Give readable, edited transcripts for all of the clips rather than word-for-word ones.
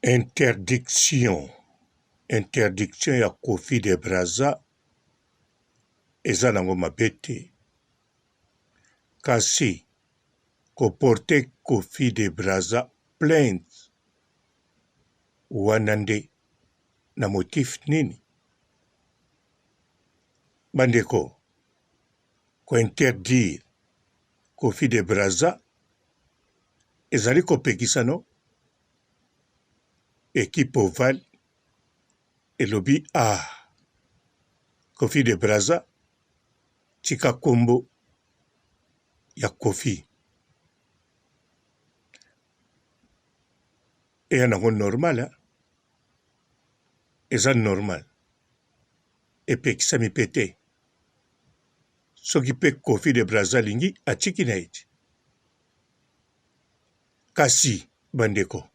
Interdiction, interdiction ya Koffi de Brazza eza nango mabe te. Kasi ko porter Koffi de Brazza plainte wana nde na motif nini? Bandeko, ko interdire Koffi de Brazza ezali kopekisa no? Equipe ovale elobi ah Koffi de Brazza tika kombo ya Koffi. Eya nango normal hein? Eza normal epekisami pe te. Soki pe Koffi de Brazza alingi atiki na ye ti. Kasi ba ndeko,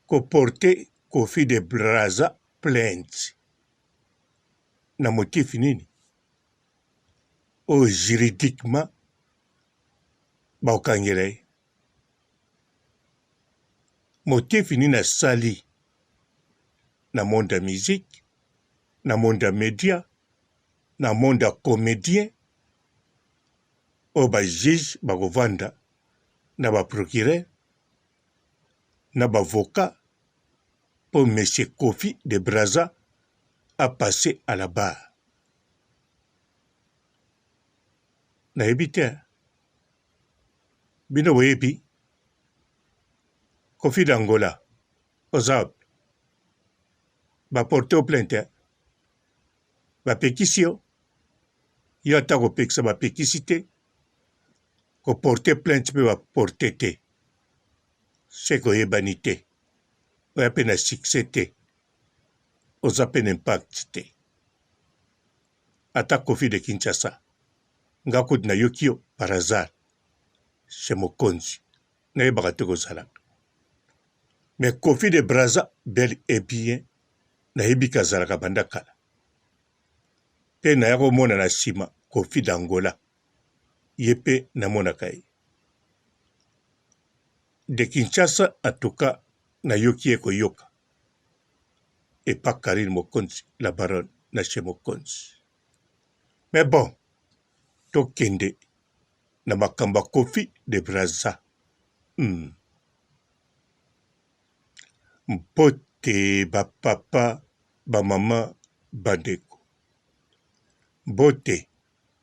ko porter Koffi de Brazza plainte na motif nini? Oyo juridiquement bakokangela ye? Motif nini asali na monde ya musique, na monde ya media, na monde ya comedien oyo ba juges bakovanda na ba procureurs na ba avocats mpo monsieur Koffi de Brazza a passer à la barre. Nayebi te bino boyebi Koffi d'Angola oza wapi? Ba porter yo plainte? Bapekisi yo? Yo ata kopekisa bapekisi te, ko porter plainte pe ba porter te. Seke oyebani te, oya pe na succès te, oza pe na impact te. Ata Koffi de Kinshasa, nga kutu nayoki yo par hasard chez Mokonzi, nayebaka te kozalaka. Mais Koffi de Brazza bel et bien nayebi ke azalaka banda kala. Pe naya komona na sima Koffi d'Angola ye pe namonaka ye. De Kinshasa en tout cas nayoki ye koyoka epa Carine Mokonzi la baronne na chez Mokonzi. Mais bon tokende na makambo ya Koffi de Brazza. Hum. Mbote ba papa, ba mama, ba ndeko. Mbote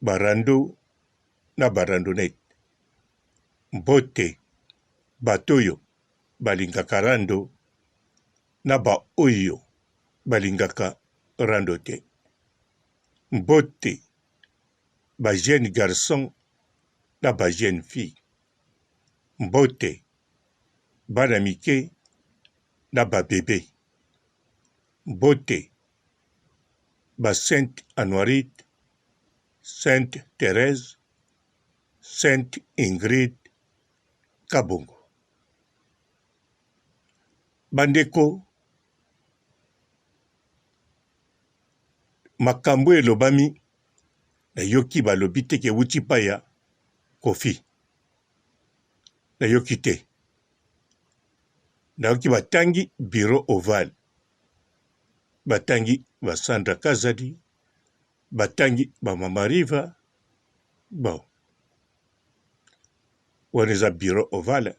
ba rando na ba randonnette. Mbote bato oyo balingaka rando na ba oyo balingaka rando te. Mbote ba jeunes garçons na ba jeunes filles. Mbote bana mike na ba bebe. Mbote ba Sainte Anuarite, Sainte Therèse, Sainte Ingrid Kabongo. Bandeko, makambo elobami nayoki balobi te ke ewuti epai ya Koffi. Nayoki te. Nayoki batangi bureau ovale, batangi ba Sandra Kazadi, batangi ba Mama Riva. Bon, wana eza bureau ovale.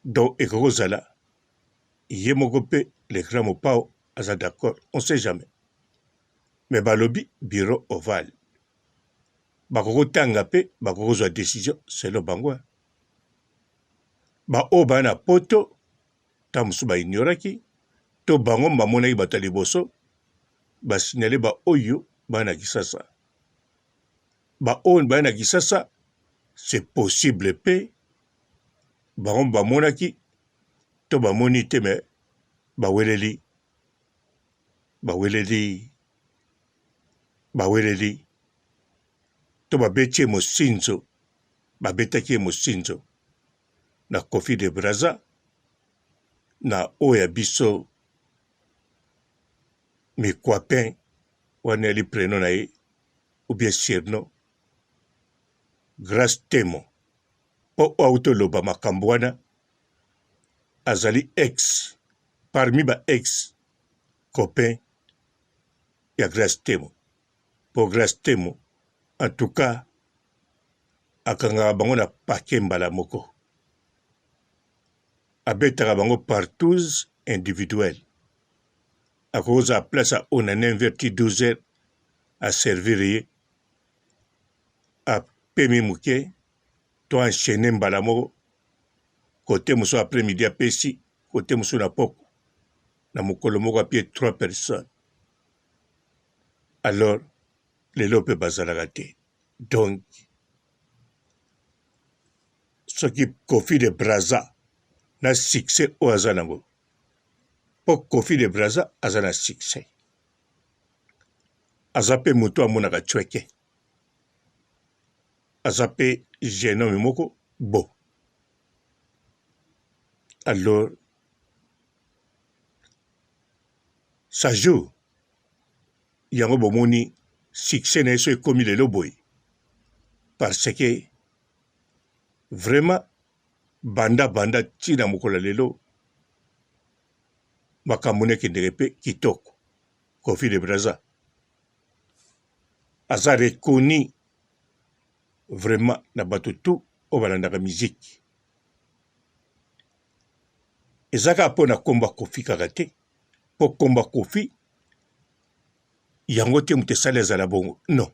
Donc ekoki kozala ye moko mpe le grand Mopao aza d'accord, on sait jamais. Mais balobi bureau ovale. Bakoki kotanga mpe bakoki kozwa decision selon bango. Ba oyo baya na poto ntango mosusu ba ignoraki to bango bamonaki bato ya liboso ba signale ba oyo baya na Kisasa. Ba oyo baya na Kisasa c'est possible mpe bango bamonaki to bamoni te mais baweleli baweleli baweleli to babeti ye mosinzo babetaki ye mosinzo na Koffi de Brazza na oyo ya biso Mikwapin wana yali prenom na ye ou bien surnom Grace Temo po oyo awuti oloba makambo wana. Azali ex parmi ba ex copain ya Grace Temo po Grace Temo en tout cas akangaka bango na paquet mbala moko abetaka bango partouze individuel akoki kozala place ya oyo na 9 heures ti 12 heures a servir ye apemi moke to enchaîner mbala moko kote mosusu après midi apesi kote mosusu na poko na mokolo moko apie trois personnes alors lelo mpe bazalaka te donc soki Koffi de Brazza na succès oyo aza nango mpo Koffi de Brazza aza na succès aza mpe moto amonaka cweke aza mpe jeune homme moko bo alors ça joue yango bomoni succès na ye so ekomi lelo boye parce que vraiment banda banda ti na mokolo ya lelo makambo na ekendeke mpe kitoko Koffi de Brazza aza reconnu vraiment na bato tout oyo balandaka musique eza kaka mpo na nkombo ya Koffi kaka te mpo nkombo ya Koffi yango te moto esali azala bongo non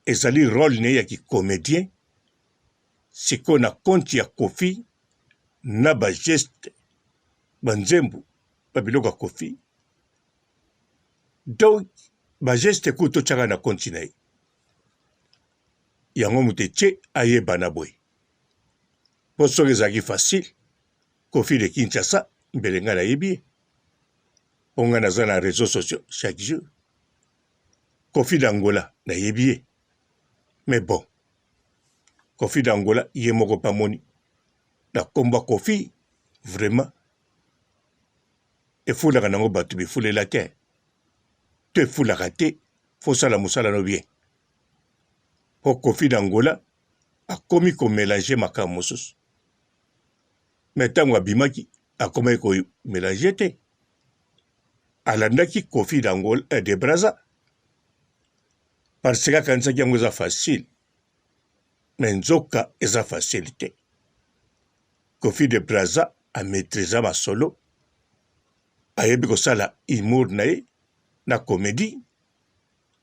ezali role na ye ya kicomédien sikoyo na compte ya Koffi na bageste banzembo ba biloko ya Koffi donc bageste kutu totyaka na compte na ye yango moto etie ayebana boye mpo soki ezalaki facile Koffi de Kinshasa mbele ngai nayebi ye mpo ngai naza na réseaux sociaux chaque jour Koffi d'Angola nayebi ye mais bon Koffi d'Angola ye moko mpe amoni na nkombo ya Koffi vraiment efulaka nango bato bifulela te to efulaka te fosala mosala no bien mpo Koffi d'Angola akomi komelange makambo mosusu me ntango abimaki akomaki komelange te alandaki Koffi d'Angola eh, de Brazza parce que akanisaki yango eza facile me nzoka eza facile te Koffi de Brazza a maitrisa masolo ayebi kosala humour na ye na comédie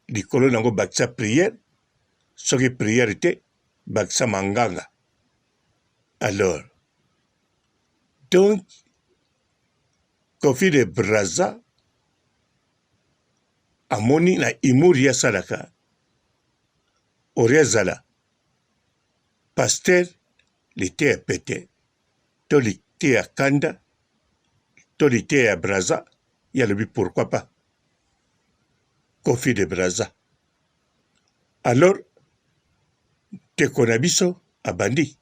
likolo na yango bakisa prière soki prière te bakisa manganga alors donc Koffi de Brazza amoni na humour ye asalaka orie azala pasteur liteya pete to liteya kanda to liteya ya Brazza ye alobi pourquoi pas Koffi de Brazza alors ndeko na biso abandi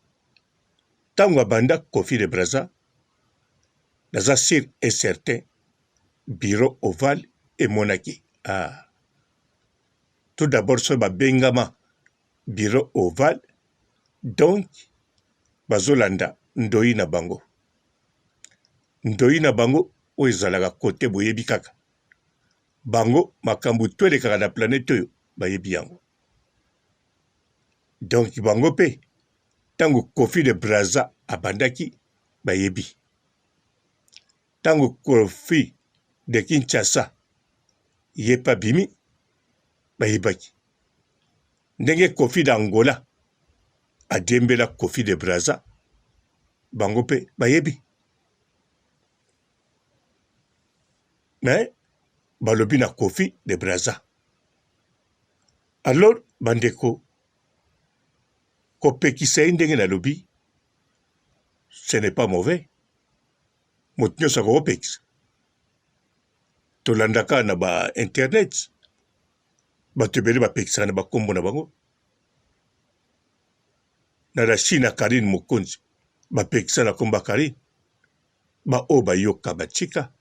ntango abanda Koffi de Brazza naza sur et certain bureau ovale emonaki ah. Tout d'abord soki babengama bureau ovale donc bazolanda ndoyi na bango ndoyi na bango oyo ezalaka kote boyebi kaka bango makambo to elekaka na planète oyo bayebi yango donc bango mpe ntango Koffi de Brazza abandaki bayebi ntango Koffi de Kinshasa ye mpe abimi bayebaki ndenge Koffi d'Angola adiembela Koffi de Brazza bango mpe bayebi mais balobi na Koffi de Brazza alors bandeko kopekisa ye ndenge nalobi ce n'est pas mauvais moto nyonso akokopekisa tolandaka na ba internet bato ebele bapekisaka na bakombo na bango na la Chine ya Carine Mokonzi bapekisa na kombo ya Carine baoyo bayoka batika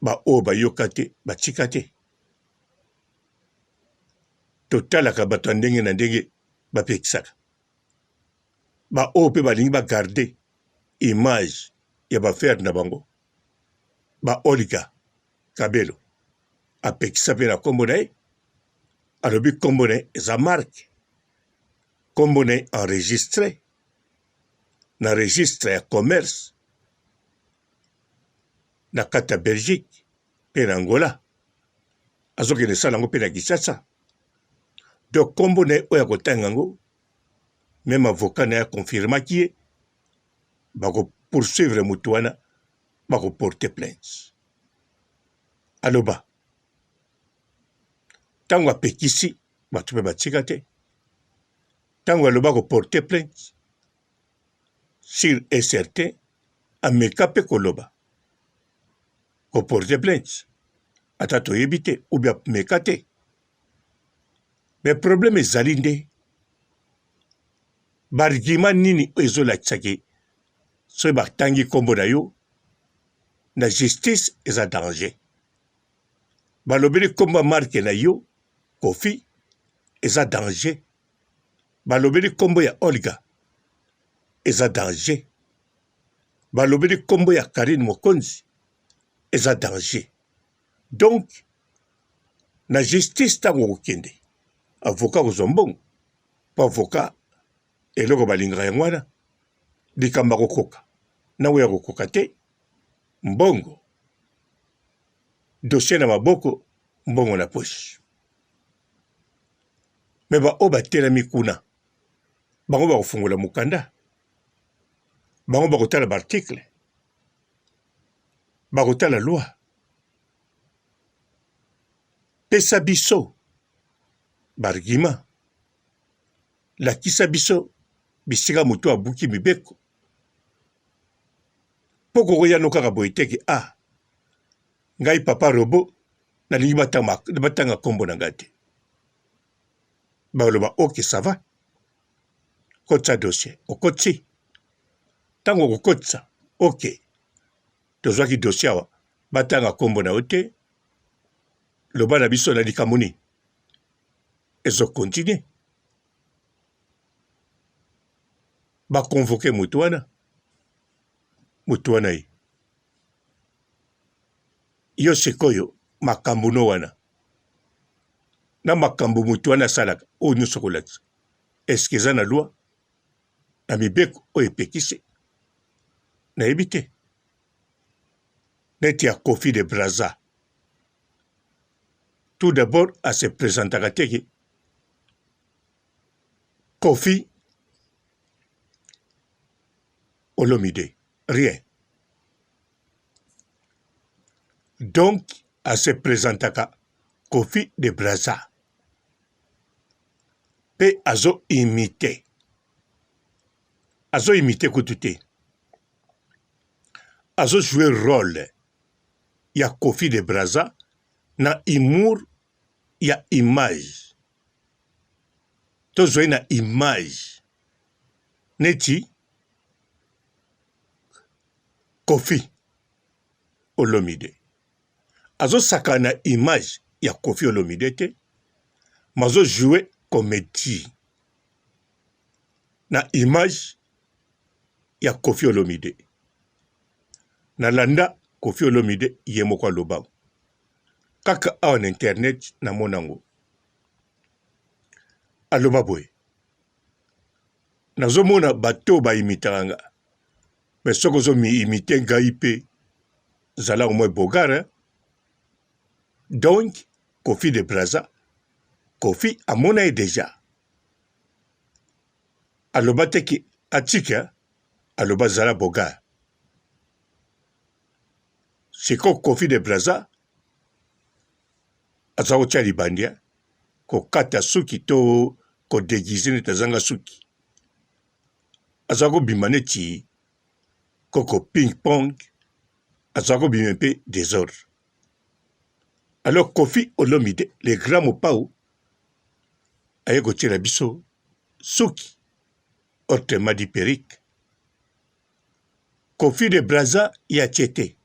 baoyo bayoka te batika te totalaka bato ya ndenge na ndenge bapekisaka baoyo mpe balingi bagarde. image ya ba affaire na bango ba Olga Kabelo apekisa mpe na nkombo na ye, alobi nkombo na ye eza marque, nkombo na ye enregistre na registre ya commerce na kati ya Belgique mpe na Angola, azokende sala yango mpe na Kinshasa. Donc nkombo na ye oyo akotanga yango, meme avocat na ye aconfirmaki ye, bako poursuivre moto wana, bako porter plainte. Aloba ntango apekisi bato mpe batika te, ntango aloba ko porter plainte sur et certain, ameka mpe koloba ko porter plainte ata toyebi te ou bien ameka te. Mais problème ezali nde ba argument nini oyo ezolakisa ke soki batangi nkombo na yo na justice eza danger. Balobeli nkombo ya marque na yo Koffi eza danger. Balobeli nkombo ya Olga eza danger. Balobeli nkombo ya Carine Mokonzi eza danger. Donc na justice ntango okokende avocat akozwa mbongo mpo avocat eloko balingaka yango wana likambo akokoka na oyo akokoka te mbongo dossier na maboko mbongo na poche me baoyo batelami kuna bango bakofungola mokanda bango bakotala baarticle bakotala loi pesa biso baargument lakisa biso bisika moto abuki mibeko mpo kokoya no kaka boye te ke ah ngai papa robo nalingi batanga nkombo na ngai te baloba ok ça va kotisa dossier okotisi ntango okokotisa ok tozwaki dossier awa batanga nkombo na yo te loba na biso na likambo nini ezo continuer ba convoquer moto wana moto wana ye yo sikoyo makambo no wana na makambo moto wana asalaka oyo nyonso kolakisa eske eza na loi na mibeko oyo epekisi nayebi te neti ya Koffi de Brazza tout d'abord a se presentaka te ke Koffi Olomide rien donc a se presentaka Koffi de Brazza pe azo imite azo imite kutu te azo jouer role ya Koffi de Brazza na humour ya image tozwa ye na image neti Koffi Olomide azosakana na image ya Koffi Olomide te mais azo jouer comedie na image ya Koffi Olomide. Nalanda Koffi Olomide ye moko aloba kaka awa na internet namona yango aloba boye nazomona bato oyo baimitaka nga me soki ozomiimite ngai mpe zala au moins bogar hein? Donc Koffi de Brazza Koffi amona ye deja aloba te ke atika aloba zala bogar sikoyo Koffi de Brazza aza kotia libandi kokata suki to kodeguise neti azanga suki aza kobima neti koko ping pong aza kobima mpe desordre alors Koffi Olomide le grand mopao aye kotiela biso suki autrement dit perruque Koffi de Brazza ye atie te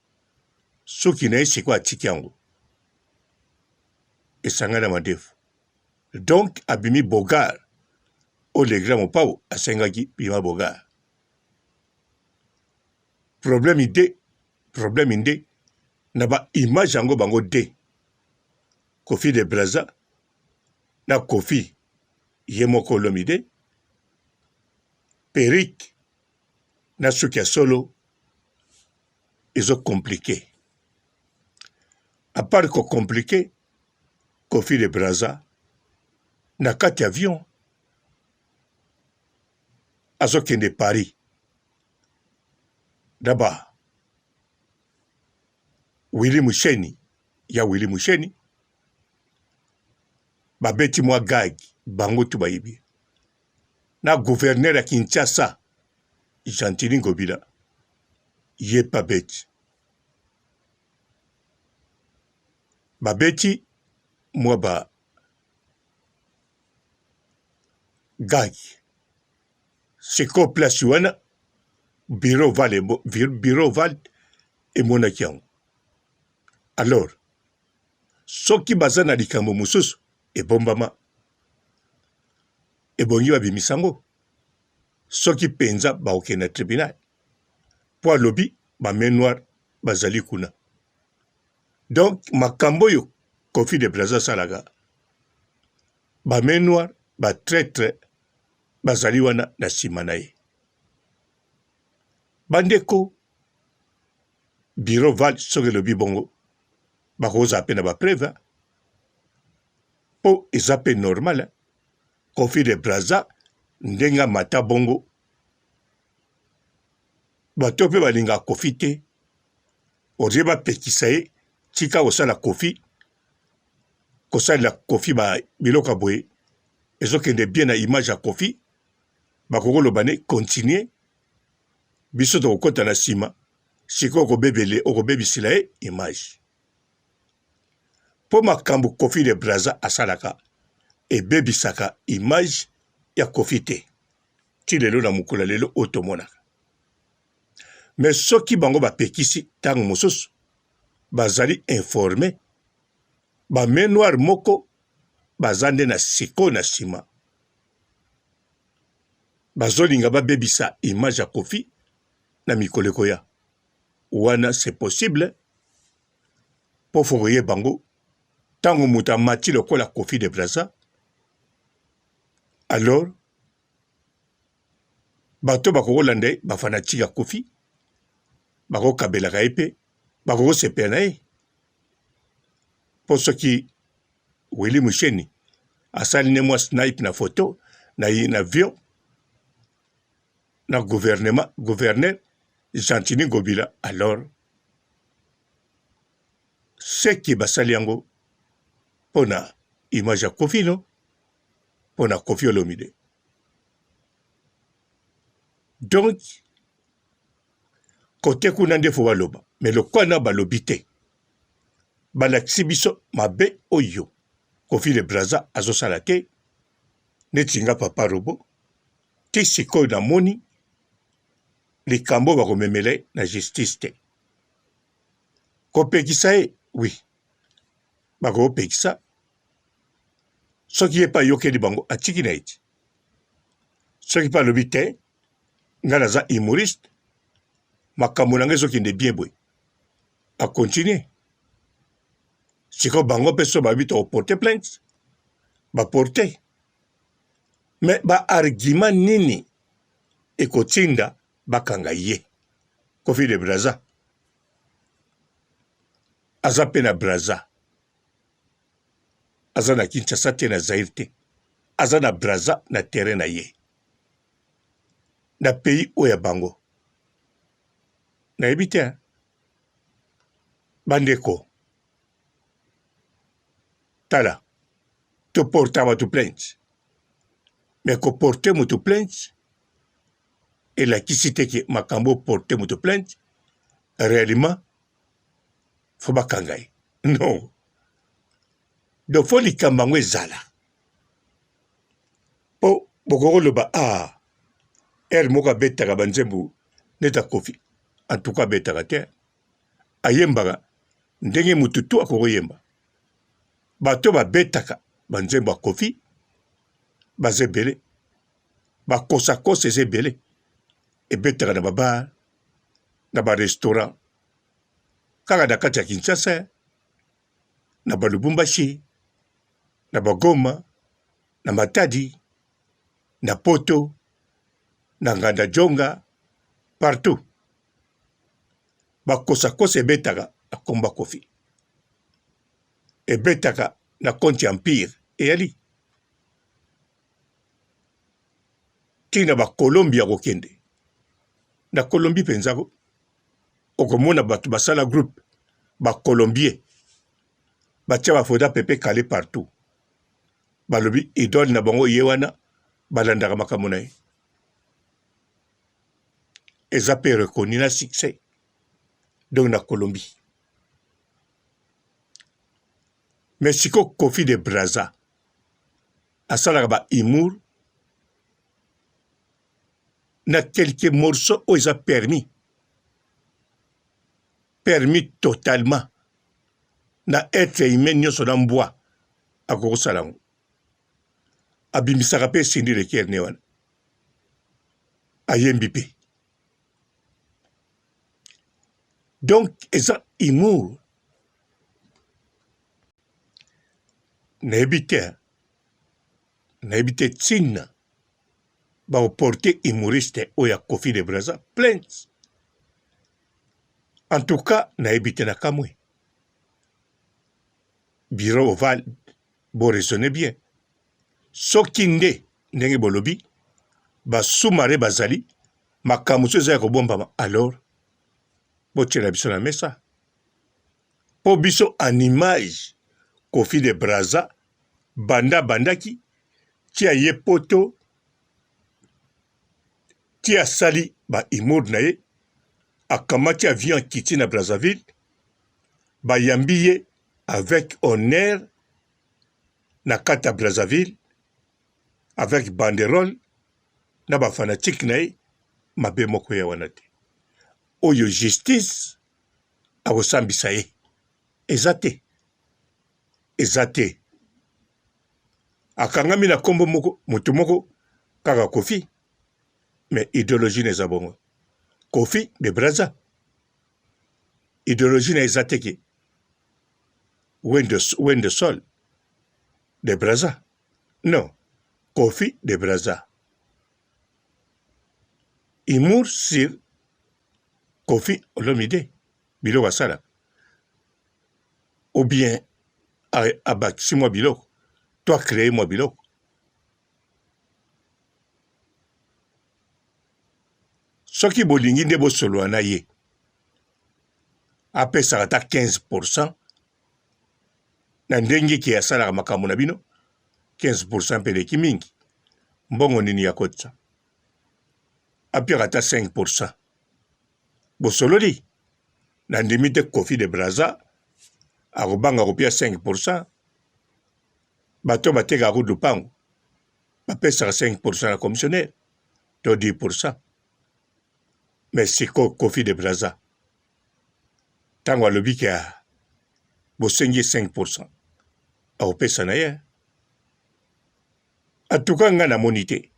suki na ye sikoyo atiki yango esangani na mandefu donc abimi bogar oyo le grand mopao asengaki bima bogar. Problème de problème nde na ba image yango bango de Koffi de Brazza na Koffi ye moko Olomide perruque na suki ya solo ezo complique à part ko complique Koffi de Brazza na kati avion azokende Paris na ba Willy Musheni ya Willy Musheni babeti mwa gag bango tu bayebi na gouverneur ya Kinshasa Gentiny Ngobila ye pe abeti babeti mwa ba gag sikoyo place wana bureau ovale bureau ovale emonaki yango alors soki baza na likambo mosusu ebombama ebongi babimisa yango soki mpenza bakokende na tribunal mpo alobi ba main noire bazali kuna donc makambo oyo Koffi de Brazza asalaka ba main noire ba traitre bazali wana na nsima na ye bandeko bureau val soki elobi bongo bakozala mpe na bapreuve mpo eza mpe normal Koffi de Brazza ndenge amata bongo bato mpe balingaka Koffi te olie bapekisa ye tika kosala Koffi kosalela Koffi ba biloko ya boye ezokende bien na image ya Koffi bakoki koloba ne continue biso tokokota na nsima sikoyo okobebele okobebisela ye image mpo makambo Koffi de Brazza asalaka ebebisaka image ya Koffi te ti lelo na mokolo ya lelo oyo tomonaka me soki bango bapekisi ntango mosusu bazali informe ba main noire moko baza nde na sikoyo na nsima bazolinga babebisa image ya Koffi na mikolo ekoya wana c'est possible mpo fo koyeba yango ntango moto amati lokola Koffi de Brazza alors bato bakokolanda ye bafanatike ya Koffi bakokabelaka ye mpe bakokosepela na ye mpo soki Willy Musheni asali ne mwa snipe na photo na ye na avion na gouvernement gouverneur Gentiny Ngobila alors seki basali yango mpo na image ya Koffi no mpo na Koffi Olomide donc kote kuna nde fo baloba me lokola na balobi te balakisi biso mabe oyo Koffi le Brazza azosala te neti nga papa robo ti sikoyo namoni likambo bakomemela ye na justice te kopekisa ye wi bakopekisa soki ye mpe ayokeli bango atiki na ye ti soki mpe alobi te ngai naza humoriste makambo na ngai ezokende bien boye akontinue sikoyo bango mpe so babi tokoporte plainte baporte me baargument nini ekotinda bakanga ye Koffi de Brazza aza mpe na Brazza aza na Kinshasa te na Zaire te aza na Brazza na terrain na ye na pays oyo ya bango nayebi te bandeko tala toporta bato plainte me koporte moto plainte elakisi te ke makambo oporte moto plainte réellement fo bakanga ye non donc fo likambo yango ezala mpo bokoki koloba a ah, heure moko abetaka banzembo neti akofi en tout cas abetaka te ayembaka ndenge motu tu akoki koyemba bato babetaka banzembo ya kofi baza ebele bakosakosa eza ebele ebetaka na babar. na ba restaurant kaka na kati ya Kinshasa, na ba Lubumbashi, na ba Goma, na Matadi, na Poto, na Nganda Djonga, partout. Bakosakosa ebetaka na komba Koffi. Ebetaka na compte ya Empire eyali. Tina ba Colombie ya kokende. Na Colombie penza okomona bato basala groupe ba Colombie batia ba foda pepe kale partout. Balobi idole na bango ye wana balandaka makambo na ye. Eza pe reconnu na succès donc na Colombie. Mais siko Koffi de Brazza asalaka ba humour na quelques morceaux oyo eza permis permis totalement na être humain nyonso na mbwa akoki kosala yango abimisaka mpe Cindy Le Cœur ne wana ayembi mpe donc eza humour Nayebi te nayebi te ntina bakoporte humoriste oyo ya Koffi de Brazza plainte. En tout cas nayebi te na kamwe. Bureau ovale bo raisonner bien. Soki nde ndenge bolobi ba sous-marins bazali makambo mosusu eza ya kobombama alors botiela biso na mesa. Po biso en image koffi de brazza banda abandaki ti aye poto ti asali ba humour na ye akamati avion akiti na Brazzaville bayambi ye avec honneur na kati ya Brazzaville avec banderole na ba fanatique na ye mabe moko ya wana te oyo justice akosambisa ye eza te eza te akangami na kombo moko moto moko kaka Koffi mais ideologie na eza bongo Koffi de Brazza ideologie na eza te ke Wendo, Wendo Sol de Brazza non Koffi de Brazza humour sur Koffi Olomide biloko asalaka ou bien abakisi mwa biloko to a cree mwa biloko soki bolingi nde bosolola na ye apesaka ata 15 pourcent na ndenge ke asalaka makambo na bino 15 pourcent mpe eleki mingi mbongo nini ya kotisa apiaka ata 5 pourcent bosololi nandimi te Koffi de Brazza akobanga kopia 5 pourcent bato batekaka kutu lupango bapesaka 5 pourcent na commissionnaire to 10 pourcent mais sikoyo Koffi de Brazza ntango alobi ke bosengi ye 5 pourcent akopesa na ye atuka ngai namoni te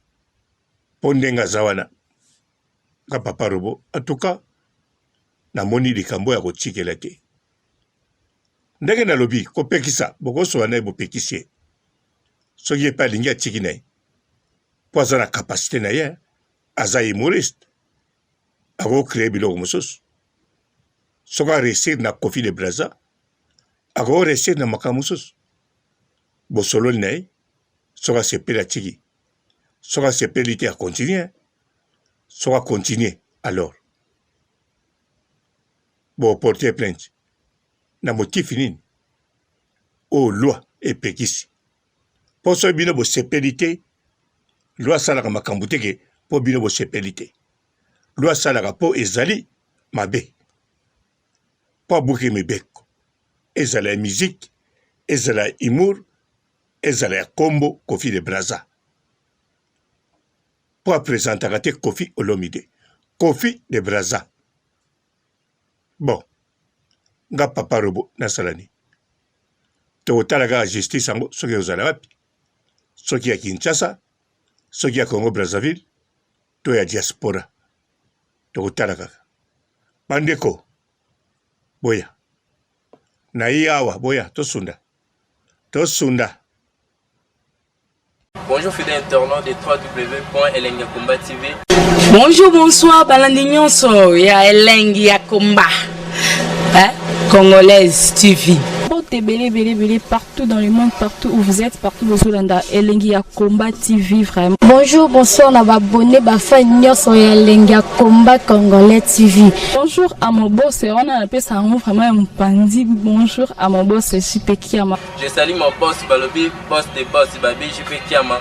mpo ndenge aza wana nga papa robo atuka namoni likambo ya kotikela te ndenge nalobi kopekisa bokosola na ye bopekisi ye soki ye mpe alingi atiki na ye mpo aza na kapasite na ye aza humoriste akocree biloko mosusu soki aresir na Koffi de Brazza akoresir na makambo mosusu bosololi na ye soki asepeli atiki soki asepeli te akontinue soki akontinue alors boporte plainte na motif nini oyo loi epekisi mpo soki bino bosepeli te loi asalaka makambo te ke mpo bino bosepeli te loi asalaka mpo ezali mabe mpo abuki mibeko ezala ya musique ezala ya humour ezala ya kombo Koffi de Brazza mpo apresentaka te Koffi Olomide Koffi de Brazza bon nga papa robo nasala nini tokotala kaka justice yango soki ekozala wapi soki ya Kinshasa soki ya Congo Brazzaville to ya diaspora tokotala kaka. Bandeko boya naye awa boya tosunda tosunda. Bonjour fidèles internautes de www.elengiyakomba TV. Bonjour, bonsoir, balandi nyonso ya Elengi ya Komba. Hein? Congolaise TV. Mbote ebele ebele ebele partout dans le monde, partout où vous êtes, partout bozolanda Elengi ya Combat TV vraiment. Bonjour, bonsoir na ba abonné ba fan nyonso ya Elengi ya Combat Congolais TV. Bonjour à mon boss, wana napesa yango vraiment ya mopanzi. Bonjour à mon boss JP Kiama. Je salue mon boss balobi boss de boss babi JP Kiama.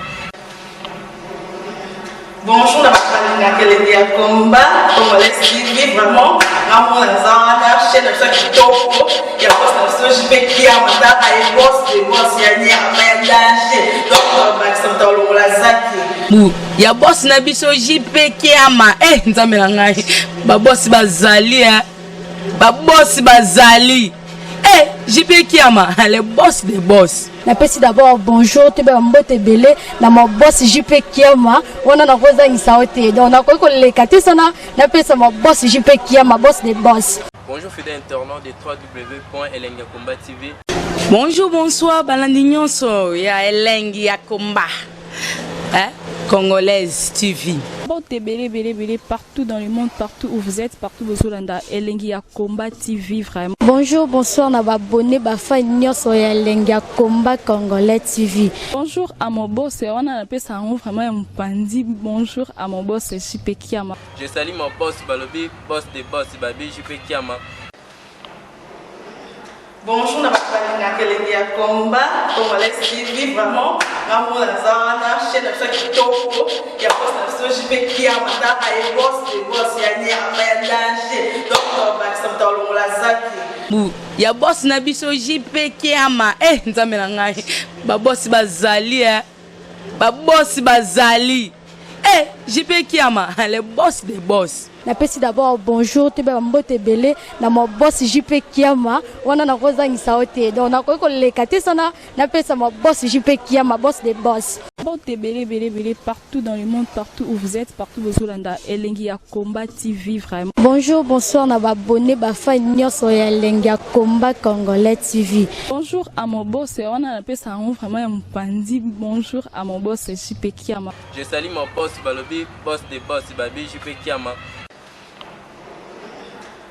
Bonjour na bato balingaka elengi ya combat congolais TV vraiment ngamona naza wana chaîne na biso ya kitoko ya boss na biso JP Kiama tala ye boss de boss ya nyama ya danger donc bakisa moto alongola zaki bu ya boss na biso JP Kiama eh nzambe na ngai ba boss bazali eh ba boss bazali eh JP Kiama le boss de boss. Napesi d'abord bonjour toyeba ba mbote ebele na ma boss JP Kiama wana nakozangisa yo te donc nakoki koleka te sana napesa ma boss JP Kiama boss de boss. Bonjour fidèles internautes de www.elengiyakomba TV. Bonjour, bonsoir, balandi nyonso ya Elengi ya Komba. Hein? Congolaise TV. Mbote ebele ebele ebele partout dans le monde, partout où vous êtes, partout bozolanda Elengi ya Combat TV vraiment. Bonjour, bonsoir na ba abonné ba fan nyonso ya Elengi ya Combat Congolais TV. Bonjour à mon boss, wana napesa yango vraiment ya mopanzi. Bonjour à mon boss JP Kiama. Je salue mon boss balobi boss de boss babi JP Kiama. Bonjour na bato balingaka elengi ya combat congolais TV vraiment ngamona naza wana chaîne na biso ya kitoko ya boss na biso JP Kiama tala ye boss de boss ya nyama ya danger donc bakisa moto alongola zaki bu ya boss na biso JP Kiama eh nzambe na ngai ba boss bazali eh ba boss bazali eh JP Kiama le boss de boss. Napesi d'abord bonjour toyeba ba mbote ebele na ma boss JP Kiama wana nakozangisa yo te donc nakoki koleka te sana napesa ma boss JP Kiama boss de boss. Mbote ebele ebele ebele partout dans le monde, partout où vous êtes, partout bozolanda Elengi ya Combat TV vraiment. Bonjour, bonsoir na ba abonné ba fan nyonso ya Elengi ya Combat Congolais TV. Bonjour à mon boss, wana napesa yango vraiment ya mopanzi. Bonjour à mon boss JP Kiama. Je salue mon boss balobi boss de boss babi JP Kiama.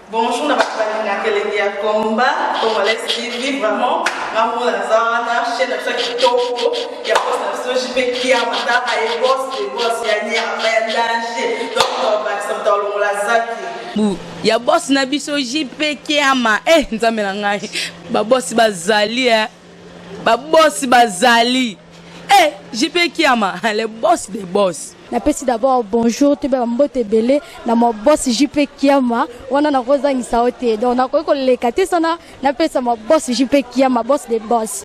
Bonjour na bato balingaka elengi ya combat congolais TV vraiment ngamona naza wana chaîne na biso ya kitoko ya boss na biso JP Kiama tala ye boss de boss ya nyama ya danger donc bakisa moto alongola zaki bu ya boss na biso JP Kiama eh nzambe na ngai ba boss bazali eh ba boss bazali eh JP Kiama le boss de boss. Napesi d'abord bonjour toyeba ba mbote ebele na ma boss JP Kiama wana nakozangisa yo te donc nakoki koleka te sana napesa ma boss JP Kiama boss de boss.